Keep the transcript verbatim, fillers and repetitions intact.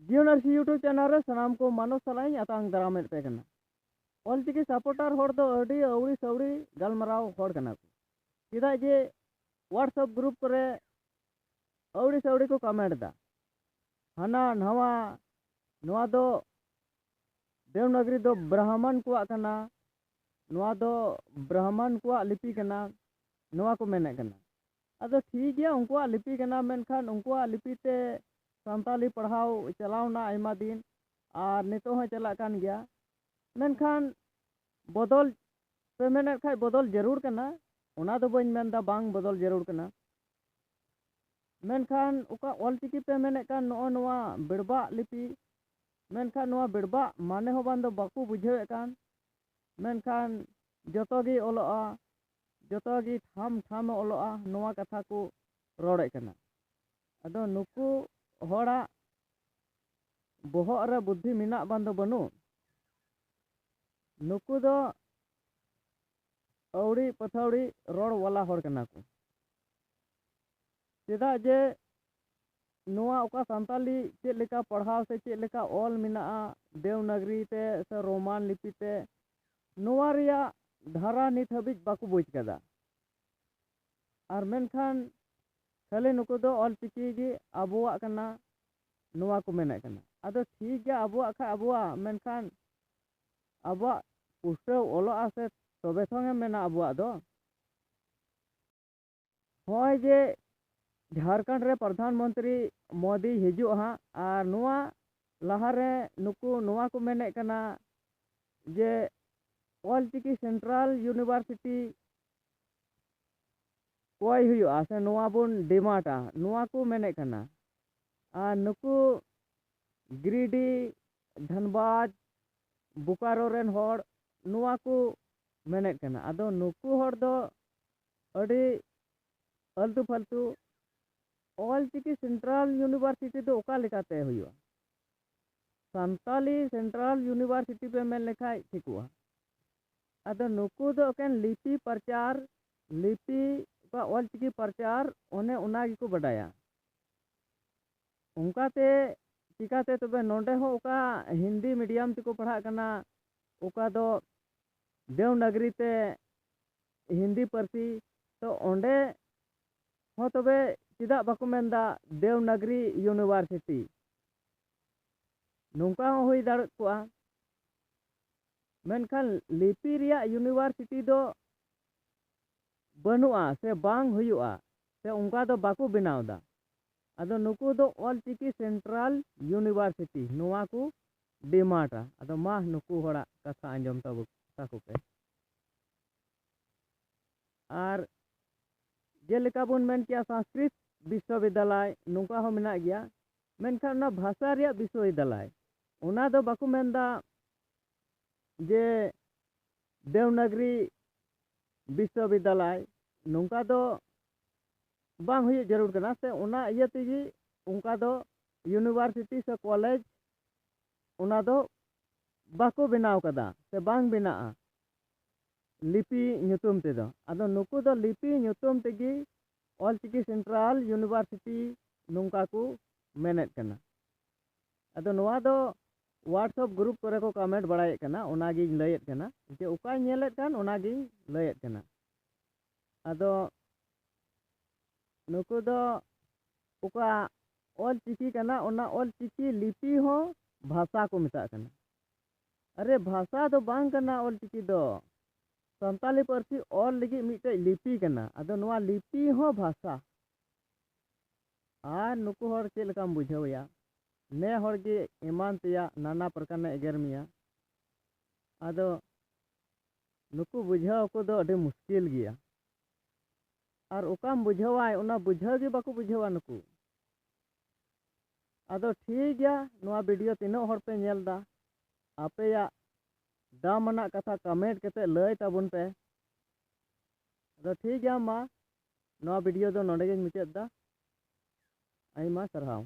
ᱡᱤᱭᱚᱱ ᱟᱨᱥᱤ YouTube channel ᱨᱮ ᱥᱟᱱᱟᱢ ᱠᱚ ᱢᱟᱱᱚᱛ ᱥᱟᱞᱟᱜ ᱤᱧ ᱟᱛᱟᱝ ᱫᱟᱨᱟᱢᱮᱫ ᱯᱮ ᱠᱟᱱᱟ᱾ ᱚᱞᱪᱤᱠᱤ ᱥᱟᱯᱳᱨᱴᱟᱨ ᱦᱚᱲ ᱫᱚ ᱟᱹᱰᱤ ᱟᱹᱣᱲᱤ ᱥᱟᱹᱣᱲᱤ ᱜᱟᱞᱢᱟᱨᱟᱣ ᱦᱚᱲ ᱠᱟᱱᱟ ᱠᱚ᱾ ᱪᱮᱫᱟᱜ ᱡᱮ WhatsApp ᱜᱨᱩᱯ ᱠᱚᱨᱮ ᱟᱹᱣᱲᱤ ᱥᱟᱹᱣᱲᱤ ᱠᱚ ᱠᱚᱢᱮᱱᱴ ᱮᱫᱟ, ᱦᱟᱱᱟ ᱱᱟᱣᱟ, ᱱᱚᱣᱟ ᱫᱚ ᱫᱮᱵᱽᱱᱟᱜᱽᱨᱤ ᱫᱚ ᱵᱨᱟᱦᱢᱚᱱ ᱠᱚᱣᱟᱜ ᱠᱟᱱᱟ, ᱱᱚᱣᱟ ᱫᱚ ᱵᱨᱟᱦᱢᱚᱱ ᱠᱚᱣᱟᱜ ᱞᱤᱯᱤ ᱠᱟᱱᱟ, ᱱᱚᱣᱟ ᱠᱚ ᱢᱮᱱᱮᱫ ᱠᱟᱱᱟ᱾ ᱟᱫᱚ ᱴᱷᱤᱠ ᱜᱮᱭᱟ, ᱩᱱᱠᱩᱣᱟᱜ ᱞᱤᱯᱤ ᱠᱟᱱᱟ, ᱢᱮᱱᱠᱷᱟᱱ ᱩᱱᱠᱩᱣᱟᱜ ᱞᱤᱯᱤ ᱛᱮ ᱥᱟᱱᱛᱟᱞᱤ ᱯᱟᱲᱦᱟᱣ ᱪᱟᱞᱟᱣᱱᱟ ᱟᱭᱢᱟ ᱫᱤᱱ, ᱟᱨ ᱱᱤᱛᱚᱜ ᱦᱚᱸ ᱪᱟᱞᱟᱜ ᱠᱟᱱ ᱜᱮᱭᱟ᱾ ᱢᱮᱱᱠᱷᱟᱱ ᱵᱚᱫᱚᱞ ᱯᱮ ᱢᱮᱱᱮᱫ ᱠᱷᱟᱡ ᱵᱚᱫᱚᱞ ᱡᱟᱹᱨᱩᱲ ᱠᱟᱱᱟ, ᱚᱱᱟ ᱫᱚ ᱵᱟᱹᱧ ᱢᱮᱱᱫᱟ ᱵᱟᱝ ᱵᱚᱫᱚᱞ ᱡᱟᱹᱨᱩᱲ ᱠᱟᱱᱟ᱾ ᱢᱮᱱᱠᱷᱟᱱ ᱚᱠᱟ ᱚᱞᱪᱤᱠᱤ ᱯᱮ ᱢᱮᱱᱮᱫ ᱠᱟᱱ, ᱱᱚᱜᱼᱚ ᱱᱚᱣᱟ ᱵᱮᱲᱵᱟᱜ ᱞᱤᱯᱤ, ᱢᱮᱱᱠᱷᱟᱱ ᱱᱚᱣᱟ ᱵᱮᱲᱵᱟᱜ ᱢᱟᱱᱮ ᱦᱚᱸ ᱵᱟᱝ ᱫᱚ ᱵᱟᱠᱚ ᱵᱩᱡᱷᱟᱹᱣᱮᱫ ᱠᱟᱱ, ᱢᱮᱱᱠᱷᱟᱱ ᱡᱚᱛᱚ ᱜᱮ ᱚᱞᱚᱜᱼᱟ, ᱡᱚᱛᱚ ᱜᱮ ᱴᱷᱟᱢ ᱴᱷᱟᱢᱮ ᱚᱞᱚᱜᱼᱟ, ᱱᱚᱣᱟ ᱠᱟᱛᱷᱟ ᱠᱚ ᱨᱚᱲᱮᱫ ᱠᱟᱱᱟ᱾ ᱟᱫᱚ ᱱᱩᱠᱩ ᱦᱚᱲᱟᱜ ᱵᱚᱦᱚᱜ ᱨᱮ ᱵᱩᱫᱽᱫᱷᱤ ᱢᱮᱱᱟᱜ ᱵᱟᱝ ᱫᱚ ᱵᱟᱹᱱᱩᱜ, ᱱᱩᱠᱩ ᱫᱚ ᱟᱹᱣᱲᱤ ᱯᱟᱹᱛᱷᱟᱹᱣᱲᱤ ᱨᱚᱲ ᱣᱟᱞᱟ ᱦᱚᱲ ᱠᱟᱱᱟ ᱠᱚ᱾ ᱪᱮᱫᱟᱜ ᱡᱮ ᱱᱚᱣᱟ ᱚᱠᱟ ᱥᱟᱱᱛᱟᱞᱤ ᱪᱮᱫ ᱞᱮᱠᱟ ᱯᱟᱲᱦᱟᱣ ᱥᱮ ᱪᱮᱫ ᱞᱮᱠᱟ ᱚᱞ ᱢᱮᱱᱟᱜᱼᱟ ᱫᱮᱣᱱᱟᱜᱽᱨᱤ ᱛᱮ ᱥᱮ ᱨᱳᱢᱟᱱ ᱞᱤᱯᱤ ᱛᱮ, ᱱᱚᱣᱟ ᱨᱮᱭᱟᱜ ᱫᱷᱟᱨᱟ ᱱᱤᱛ ᱦᱟᱹᱵᱤᱡ ᱵᱟᱠᱚ ᱵᱩᱡᱽ ᱠᱟᱫᱟ᱾ ᱟᱨ ᱢᱮᱱᱠᱷᱟᱱ ᱠᱷᱟᱹᱞᱤ ᱱᱩᱠᱩ ᱫᱚ ᱚᱞᱪᱤᱠᱤ ᱜᱮ ᱟᱵᱚᱣᱟᱜ ᱠᱟᱱᱟ, ᱱᱚᱣᱟ ᱠᱚ ᱢᱮᱱᱮᱫ ᱠᱟᱱᱟ᱾ ᱟᱫᱚ ᱴᱷᱤᱠ ᱜᱮᱭᱟ, ᱟᱵᱚᱣᱟᱜ ᱠᱷᱟᱡ ᱟᱵᱚᱣᱟᱜ, ᱢᱮᱱᱠᱷᱟᱱ ᱟᱵᱚᱣᱟᱜ ᱯᱩᱥᱴᱟᱹᱣ ᱚᱞᱚᱜᱼᱟ ᱥᱮ ᱛᱚᱵᱮ ᱛᱷᱚᱝ ᱮᱢ ᱢᱮᱱᱟ ᱟᱵᱚᱣᱟᱜ ᱫᱚ᱾ ᱱᱚᱜᱼᱚᱭ ᱡᱮ ᱡᱷᱟᱲᱠᱷᱚᱸᱰ ᱨᱮ ᱯᱨᱚᱫᱷᱟᱱ ᱢᱚᱱᱛᱨᱤ ᱢᱳᱫᱤ ᱦᱤᱡᱩᱜᱼᱟ ᱦᱟᱸᱜ, ᱟᱨ ᱱᱚᱣᱟ ᱞᱟᱦᱟᱨᱮ ᱱᱩᱠᱩ ᱱᱚᱣᱟ ᱠᱚ ᱢᱮᱱᱮᱫ ᱠᱟᱱᱟ ᱡᱮ ᱚᱞᱪᱤᱠᱤ ᱥᱮᱱᱴᱨᱟᱞ ᱤᱭᱩᱱᱤᱵᱷᱟᱨᱥᱤᱴᱤ ᱠᱚᱭ ᱦᱩᱭᱩᱜᱼᱟ ᱥᱮ ᱱᱚᱣᱟ ᱵᱚᱱ ᱰᱤᱢᱟᱱᱰᱟ, ᱱᱚᱣᱟ ᱠᱚ ᱢᱮᱱᱮᱫ ᱠᱟᱱᱟ᱾ ᱟᱨ ᱱᱩᱠᱩ ᱜᱤᱨᱤᱰᱤ, ᱫᱷᱟᱱᱵᱟᱫᱽ, ᱵᱳᱠᱟᱨᱳ ᱨᱮᱱ ᱦᱚᱲ ᱱᱚᱣᱟ ᱠᱚ ᱢᱮᱱᱮᱫ ᱠᱟᱱᱟ᱾ ᱟᱫᱚ ᱱᱩᱠᱩ ᱦᱚᱲ ᱫᱚ ᱟᱹᱰᱤ ᱟᱹᱞᱛᱩ ᱯᱷᱟᱞᱛᱩ᱾ ᱚᱞᱪᱤᱠᱤ ᱥᱮᱱᱴᱨᱟᱞ ᱤᱭᱩᱱᱤᱵᱷᱟᱨᱥᱤᱴᱤ ᱫᱚ ᱚᱠᱟ ᱞᱮᱠᱟᱛᱮ ᱦᱩᱭᱩᱜᱼᱟ? ᱥᱟᱱᱛᱟᱞᱤ ᱥᱮᱱᱴᱨᱟᱞ ᱤᱭᱩᱱᱤᱵᱷᱟᱨᱥᱤᱴᱤ ᱯᱮ ᱢᱮᱱ ᱞᱮᱠᱷᱟᱡ ᱴᱷᱤᱠᱚᱜᱼᱟ᱾ ᱟᱫᱚ ᱱᱩᱠᱩ ᱫᱚ ᱮᱠᱮᱱ ᱞᱤᱯᱤ ᱯᱨᱚᱪᱟᱨ, ᱞᱤᱯᱤ, ᱚᱠᱟ ᱚᱞᱪᱤᱠᱤ ᱯᱨᱚᱪᱟᱨ, ᱚᱱᱮ ᱚᱱᱟ ᱜᱮᱠᱚ ᱵᱟᱰᱟᱭᱟ᱾ ᱚᱱᱠᱟᱛᱮ ᱪᱤᱠᱟᱹᱛᱮ ᱛᱚᱵᱮ ᱱᱚᱰᱮ ᱦᱚᱸ ᱚᱠᱟ ᱦᱤᱱᱫᱤ medium ᱛᱮᱠᱚ ᱯᱟᱲᱦᱟᱜ ᱠᱟᱱᱟ, ᱚᱠᱟ ᱫᱚ ᱫᱮᱣᱱᱟᱜᱽᱨᱤ ᱛᱮ ᱦᱤᱱᱫᱤ ᱯᱟᱹᱨᱥᱤ, ᱛᱚ ᱚᱸᱰᱮ ᱦᱚᱸ ᱛᱚᱵᱮ ᱪᱮᱫᱟᱜ ᱵᱟᱠᱚ ᱢᱮᱱᱫᱟ ᱫᱮᱣᱱᱟᱜᱽᱨᱤ university? ᱱᱚᱝᱠᱟ ᱦᱚᱸ ᱦᱩᱭ ᱫᱟᱲᱮ ᱠᱚᱜᱼᱟ᱾ ᱢᱮᱱᱠᱷᱟᱱ ᱞᱤᱯᱤ ᱨᱮᱭᱟᱜ university ᱫᱚ ᱵᱟᱹᱱᱩᱜᱼᱟ ᱥᱮ ᱵᱟᱝ ᱦᱩᱭᱩᱜᱼᱟ, ᱥᱮ ᱚᱱᱠᱟ ᱫᱚ ᱵᱟᱠᱚ ᱵᱮᱱᱟᱣ ᱮᱫᱟ᱾ ᱟᱫᱚ ᱱᱩᱠᱩ ᱫᱚ ᱚᱞᱪᱤᱠᱤ central university ᱱᱚᱣᱟ ᱠᱚ ᱰᱤᱢᱟᱱᱰᱟ᱾ ᱟᱫᱚ ᱢᱟ ᱱᱩᱠᱩ ᱦᱚᱲᱟᱜ ᱠᱟᱛᱷᱟ ᱟᱸᱡᱚᱢ ᱛᱟᱵᱚ, ᱛᱟᱠᱚ ᱯᱮ᱾ ᱟᱨ ᱡᱮᱞᱮᱠᱟ ᱵᱚᱱ ᱢᱮᱱ ᱠᱮᱭᱟ ᱥᱚᱝᱥᱠᱨᱤᱛ ᱵᱤᱥᱥᱚᱵᱤᱫᱽᱫᱟᱞᱚᱭ, ᱱᱚᱝᱠᱟ ᱦᱚᱸ ᱢᱮᱱᱟᱜ ᱜᱮᱭᱟ, ᱢᱮᱱᱠᱷᱟᱱ ᱚᱱᱟ ᱵᱷᱟᱥᱟ ᱨᱮᱭᱟᱜ ᱵᱤᱥᱥᱚᱵᱤᱫᱽᱫᱟᱞᱚᱭ, ᱚᱱᱟ ᱫᱚ ᱵᱟᱠᱚ ᱢᱮᱱᱫᱟ ᱡᱮ ᱫᱮᱣᱱᱟᱜᱽᱨᱤ ᱵᱤᱥᱥᱚᱵᱤᱫᱽᱫᱟᱞᱚᱭ, ᱱᱚᱝᱠᱟ ᱫᱚ ᱵᱟᱝ ᱦᱩᱭᱩᱜ ᱡᱟᱹᱨᱩᱲ ᱠᱟᱱᱟ, ᱥᱮ ᱚᱱᱟ ᱤᱭᱟᱹ ᱛᱮᱜᱮ ᱚᱱᱠᱟ ᱫᱚ university ᱥᱮ college ᱚᱱᱟ ᱫᱚ ᱵᱟᱠᱚ ᱵᱮᱱᱟᱣ ᱠᱟᱫᱟ ᱥᱮ ᱵᱟᱝ ᱵᱮᱱᱟᱜᱼᱟ ᱞᱤᱯᱤ ᱧᱩᱛᱩᱢ ᱛᱮᱫᱚ᱾ ᱟᱫᱚ ᱱᱩᱠᱩ ᱫᱚ ᱞᱤᱯᱤ ᱧᱩᱛᱩᱢ ᱛᱮᱜᱮ ᱚᱞᱪᱤᱠᱤ central university ᱱᱚᱝᱠᱟ ᱠᱚ ᱢᱮᱱᱮᱫ ᱠᱟᱱᱟ᱾ ᱟᱫᱚ ᱱᱚᱣᱟ ᱫᱚ WhatsApp group ᱠᱚᱨᱮ ᱠᱚ comment ᱵᱟᱲᱟᱭᱮᱫ ᱠᱟᱱᱟ, ᱚᱱᱟᱜᱤᱧ ᱞᱟᱹᱭᱮᱫ ᱠᱟᱱᱟ, ᱡᱮ ᱚᱠᱟᱧ ᱧᱮᱞᱮᱫ ᱠᱟᱱ ᱚᱱᱟᱜᱤᱧ ᱞᱟᱹᱭᱮᱫ ᱠᱟᱱᱟ᱾ ᱟᱫᱚ ᱱᱩᱠᱩ ᱫᱚ ᱚᱠᱟ ᱚᱞ ᱪᱤᱠᱤ ᱠᱟᱱᱟ, ᱚᱱᱟ ᱚᱞ ᱪᱤᱠᱤ ᱞᱤᱯᱤ ᱦᱚᱸ ᱵᱷᱟᱥᱟ ᱠᱚ ᱢᱮᱛᱟᱜ ᱠᱟᱱᱟ᱾ ᱟᱨᱮ, ᱵᱷᱟᱥᱟ ᱫᱚ ᱵᱟᱝ ᱠᱟᱱᱟ ᱚᱞ ᱪᱤᱠᱤ ᱫᱚ, ᱥᱟᱱᱛᱟᱞᱤ ᱯᱟᱹᱨᱥᱤ ᱚᱞ ᱞᱟᱹᱜᱤᱫ ᱢᱤᱫᱴᱮᱡ ᱞᱤᱯᱤ ᱠᱟᱱᱟ᱾ ᱟᱫᱚ ᱱᱚᱣᱟ ᱞᱤᱯᱤ ᱦᱚᱸ ᱵᱷᱟᱥᱟ᱾ ᱟᱨ ᱱᱩᱠᱩ ᱦᱚᱲ ᱪᱮᱫ ᱞᱮᱠᱟᱢ ᱵᱩᱡᱷᱟᱹᱣᱮᱭᱟ? ᱱᱮ ᱦᱚᱲ ᱜᱮ ᱮᱢᱟᱱ ᱛᱮᱭᱟᱜ ᱱᱟᱱᱟ ᱯᱨᱚᱠᱟᱨ ᱮ ᱮᱜᱮᱨ ᱢᱮᱭᱟ᱾ ᱟᱫᱚ ᱱᱩᱠᱩ ᱵᱩᱡᱷᱟᱹᱣ ᱠᱚᱫᱚ ᱟᱹᱰᱤ ᱢᱩᱥᱠᱤᱞ ᱜᱮᱭᱟ᱾ ᱟᱨ ᱚᱠᱟᱢ ᱵᱩᱡᱷᱟᱹᱣᱟᱭ, ᱚᱱᱟ ᱵᱩᱡᱷᱟᱹᱣ ᱜᱮ ᱵᱟᱠᱚ ᱵᱩᱡᱷᱟᱹᱣᱟ ᱱᱩᱠᱩ᱾ ᱟᱫᱚ ᱴᱷᱤᱠ ᱜᱮᱭᱟ, ᱱᱚᱣᱟ video ᱛᱤᱱᱟᱹᱜ ᱦᱚᱲ ᱯᱮ ᱧᱮᱞ ᱮᱫᱟ, ᱟᱯᱮᱭᱟᱜ ᱫᱟᱢ ᱟᱱᱟᱜ ᱠᱟᱛᱷᱟ comment ᱠᱟᱛᱮ ᱞᱟᱹᱭ ᱛᱟᱵᱚᱱ ᱯᱮ᱾ ᱟᱫᱚ ᱴᱷᱤᱠ ᱜᱮᱭᱟ, ᱢᱟ ᱱᱚᱣᱟ video ᱫᱚ ᱱᱚᱰᱮ ᱜᱤᱧ ᱢᱩᱪᱟᱹᱫ ᱮᱫᱟ᱾ ᱟᱭᱢᱟ ᱥᱟᱨᱦᱟᱣ᱾